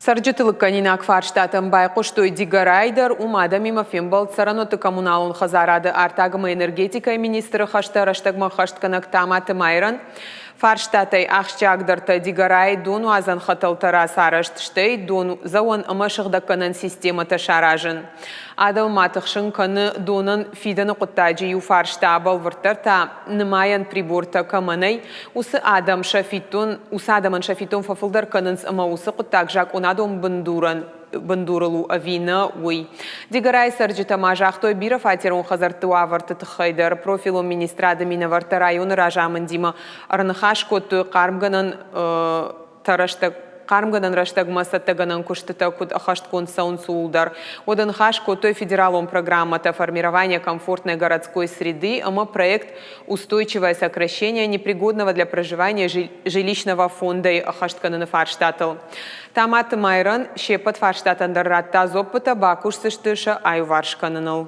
Цӕрджыты лыггӕнинаг фарстатӕм байхъуыстой Дигорайы дӕр. Уым адӕмимӕ фембӕлд цӕрӕнуӕтты-коммуналон хӕдзарады, артаг ӕмӕ энергетикӕйы министры хӕстӕ рӕстӕгмӕ ӕххӕстгӕнӕг Таматы Майрӕн. Фарстатӕй ахсджиагдӕртӕ Дигорайы донуадзӕн хӕтӕлтӕ рацарӕзт, стӕй дондзӕуӕн ӕмӕ сыгъдӕггӕнӕн системӕтӕ саразын. Адӕмы ма тыхсын кӕны донӕн фидӕны хъуыддаджы иу фарста, бӕлвырддӕр та, нымайӕн прибортӕ кӕмӕ нӕй, уыцы адӕм сӕ фиддон, уыцы адӕмӕн сӕ фиддон фӕфылдӕр кӕнынц ӕмӕ уыцы хъуыддаг закъонадон бындурӕн бындурыл у ӕви нӕ, уый. Дигорайы цӕрджытӕ ма загътой бирӕфатерон хӕдзӕртты уавӕрты тыххӕй дӕр. Профилон министрады минӕвӕрттӕ районы разамындимӕ ӕрныхас кодтой хъармгӕнӕн рӕстӕг хъармгӕнӕн рӕстӕгмӕ цӕттӕгӕнӕн куыстытӕ куыд ӕххӕстгонд цӕуынц, ууыл дӕр. Уӕдӕ ныхас кодтой федералон программӕтӕ «Формирование комфортной городской среды» ӕмӕ проект «Устойчивое сокращение непригодного для проживания жилищного фонда-йы ӕххӕст кӕныны фарстатыл. Таматы Майрӕн се ппӕт фарстатӕн дӕр радта дзуӕппытӕ, бакусдзысты сӕ аиуварс кӕныныл.